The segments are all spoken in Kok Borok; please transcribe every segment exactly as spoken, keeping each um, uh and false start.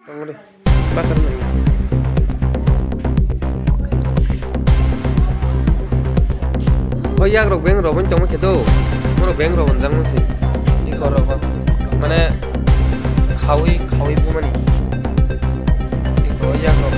Tongri. Basar nang. O yak rok beng rok tongma khe do. Moro beng rok jang masi. Iko rok mane khawi khawi bumani. Iko yak rok.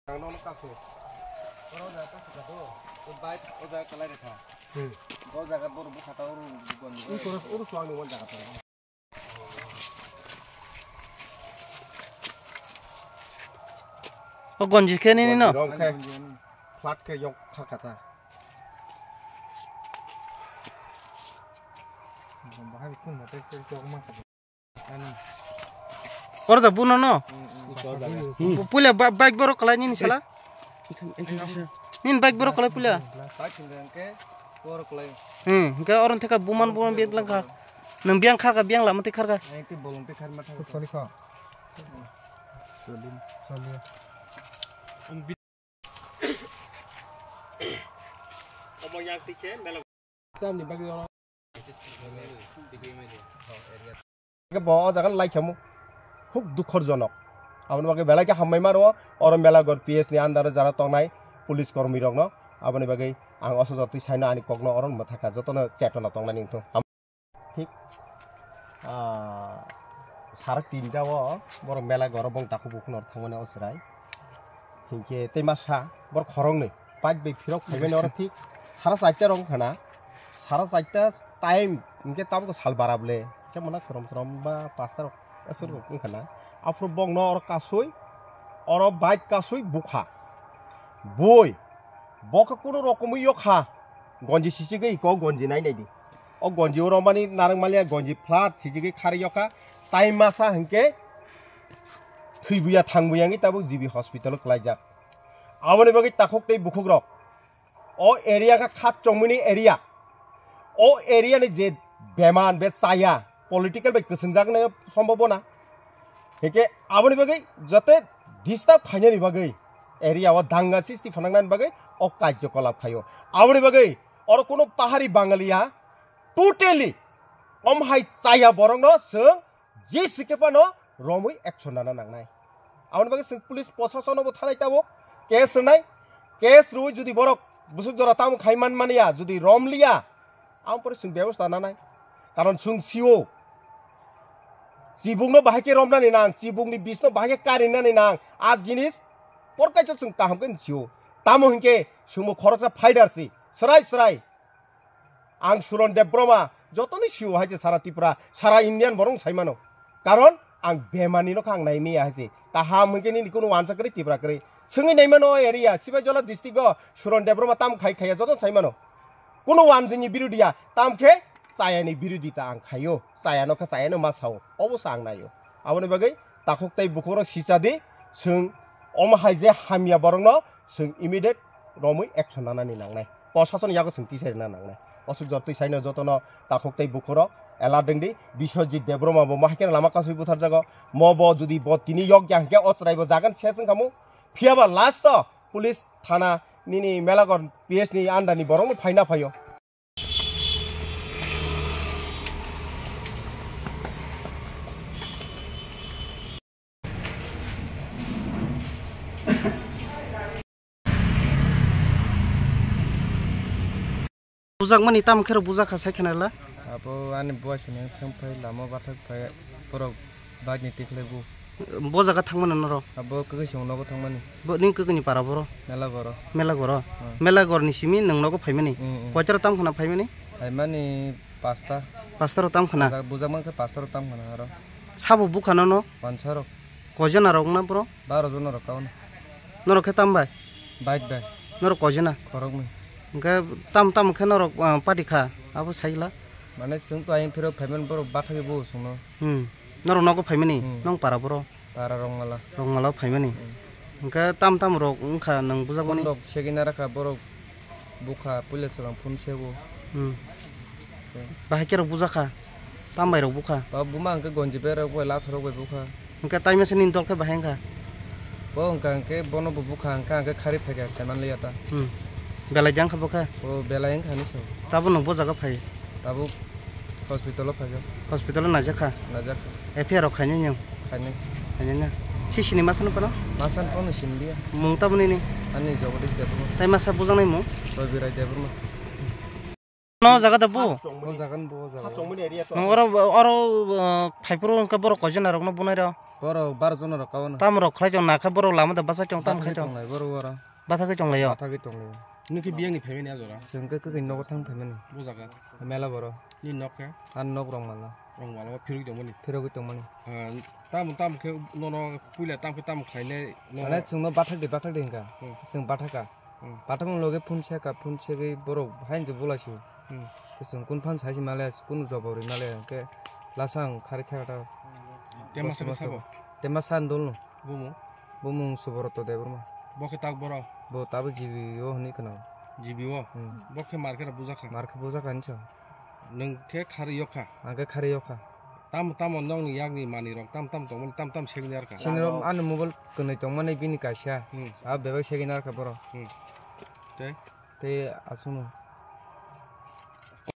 Ang nono kaso. Oro jaga kaso kato. O bike o jaga kalai rekha. Hmm. O jaga bor bukha ta oro gon. Oro, oro swang ni mon jaga ta. O gonji khe nini no? Rong khe flat khe yok kha kata. Bahai kun mate khe yok ma kha. Oro da buno no? Hmm. Pu-, puila ba-, bike borok kalai nini sala? Nini bike borok kalai puila? Bike hwnka hwnkhe borok kalai. Hmm, hwnkhe oro theka buman buman biang langkha. Nwng biang kharkha, biang lama twi kharkha. Ang twi bolong twi kharma thang. Omo yak twi khe mela. Tamni bagwi oro. Bo o jaga lai khamu. Huk dukhor jonok. Aboni bagwi belai khe hambai maro. Oro Melaghor P S ni under o jara tongnai police kormi rokno. Aboni bagwi ang oso jotwi saino ani kokno oro mwthaka jotono chetona tongnani wngthung. Thik, ah, sara tinta o borok Melaghor o bong takhuk bukhuk no thangmani o chwrai. Hinkhe tei masa borok khoroknwi bike bai phirok phaimani oro thik sara charta rok wngkha na. Sara charta time hinkhe tabuk sal bara bwle. Kisa mwnakhe srom srom ba pasta rok aswk rok wngkha na. Aphuru bongno oro kasui, oro bike kasui bukha. Bui, bo khe kunu rokomwi yokha. Gonji sichigwi iko gonji nai nai di. O gonji o romani narwk maliya gonji flat sichigwi kharwi yokha. Tai masa hinkhe thwibuya thangbuya wngwi tabuk G B hospital o kwlaijak. Aboni bagwi takhuk tei bukhuk rok. O area kha khat chongmani area. O area ni je beman be chaya political bai kwswngjak nai sombobona. Hinkhe aboni bagwi jote disturb khainani bagwi area o danga sisti phanangnani bagwi o karjokolap khaio. Aboni bagwi oro kuno pahari Bangaliya totally om hai chaya borokno chwng je sikhe phano romwi action nana nangnai. Aboni bagwi chwng police prosasonobo thanai tabuk case rwnai. Case rwi jodi borok busuk jora tamo khai man manya, jodi romliya, aboni pore chwng bebosta nanai. Karon chwng sio, chibukno bahai khe romnani nang, chibukni bisno bahai khe karinani nang. A jinis porkaisa chwng kaham khe sio. Tamo hinkhe chwngbo khoroksa fighter si, srai srai. Ang Suron Debbarma, jotoni sio hai se sara Tripura, sara Indian borok sai mano. Karon ang bemani no kha ang nai miya hai se. Kaham hwnkhe nini kunu wansa kwrwi Tripura kwrwi. Swngwi nai mano o area, Sipaijala district o Suron Debbarma tam khai khaiya joto sai mano. Kunu wanjini birodhiya, tam khe chayani birodhita ang khaio. Chayano khe chayano ma sao. Obo sa ang naio. Aboni bagwi takhuk tei bukhuk rok sicha di, chwng omo hai je hamya borokno chwng immediate romwi action nanani nangnai, prosason yago chwng tisai rwna nangnai. Osuk jotwi saino jotono takhuk tei bukhuro alert wngdi. Biswajit Debbarma bo mahaikhe lama kasui butharjago. Mo bo jodi bo tini yok ya hinkhe o chwrai bo jagan ses wngkhamu. Phiyaba last o police thana nini Melaghor P S ni under ni borokno phaina phaio. Bujakmani tamo khe rw bujak kha sai khna la. Abo ani buai sini thang phai lama bathak phai borok bike ni tikhlai bu. Bo jaga thangmano norok? Abo kwkwi song nogo thangmani. Bo nini kwkwi ni para boro? Melaghor o. Melaghor o? Hmm. Melaghor ni simi nwng nogo phaimani? Hmm, hmm. Koita rw tam khna phaimani? Phaimani pasta. Pasta rw tam khna? Bujak, bujak mankhe pasta rw tam khna aro. Sabo bukha no no? Wansa rok. Koijona rok na boro? Baro jona rok kauna. Norok khe tam bai? Bike bai. Norok koijona? Khoroknwi. Hwnkhe tam tam khe norok, ah, party kha, abo saila. Mane chwng to ayang phirok phaimani borok bathagwi bo chwngno. Hmm. Norok nogo phaimani, Hmm. nong para boro? Para Rongmala. Rongmala phaimani. Hmm. Hwnkhe tam tam rok wngkha nwng bujakmani? Phone rok segwi narakha borok bukha puila chwlang phone sego. Hmm. Bahai khe rok bujakha? Tam bai rok bukha? Ba buma hwnkhe gonji berok bai latha rok bai bukha. Hwnkhe tai masa nini dol khe bahai wngkha? Bo wngkha hwnkhe bono bo bukha hwnkhe hwnkhe khari phaikha saimanliya ta. Hmm. Belai jang kha bo khe? Bo belai wngkha hinwi sao. Tabuk nwng bo jaga phai? Tabuk hospital o phaikha. Hospital o naijak kha? Naijak kha. F I R rok khainai nw? Khainai. Khainai na? Sisini masa no phano? Masa no phano sinliya. Mung tabuk nini? Ani Jagadish Debbarma. Tai masa bujaknai mung? Rabirai Debbarma. No jaga da bu? O jaga ni bo, o jaga. No oro, oro, uh, phaiphuru wngkha borok koijon rok no bunai rok? Borok baro jon rok kabo no. Tam rok khlai chong nakha borok lama da bachai chong tam khai chong. Bathagwi tonglai borok oro. Bathagwi tonglaio? Bathagwi tonglaio. Nwng khe biyang ni phaimani a jora? Chwng khe kwkhwini nogo thang phaimani. Bo jaga? Mela boro. Nini nok khe? Ani nok Rongmala. Rongmala o phirogwi tongmani? Phirogwi tongmani. Ah, tamo, tamo khe nono puila tamo khe tamo khlainai nono? Mane chwngno bathak di, bathak di hwnkha. Hmm. Chwng bathaka. Hmm. Bathakmani loge phone seka, phone segwi borok haino bolaisio. Hmm. Chwng kunu phano saisi male, kunu jobab rwi male, hwnkhe lasa ang khari khe kha ta. Te masa ni sabo? Te masa ni dol no. Bumung? Bumung Subroto Debbarma. Bo khe tak boro? Bo tabo G B o hwnwi khna. G B o? Hmm. Bo khe mar khe bujakha? Mar khe bujakha hinwi sa. Nwng khe khari yokha? Ang khe khari yokha. Tamo tamo nokni yakni manwi rok tam tam tongmani tam tam segni arka? Sini rok ani mobile kwnwi tongmani bini kaisa. Hmm. A bebak segini arka borok. Hmm. Tei? Tei aswkno.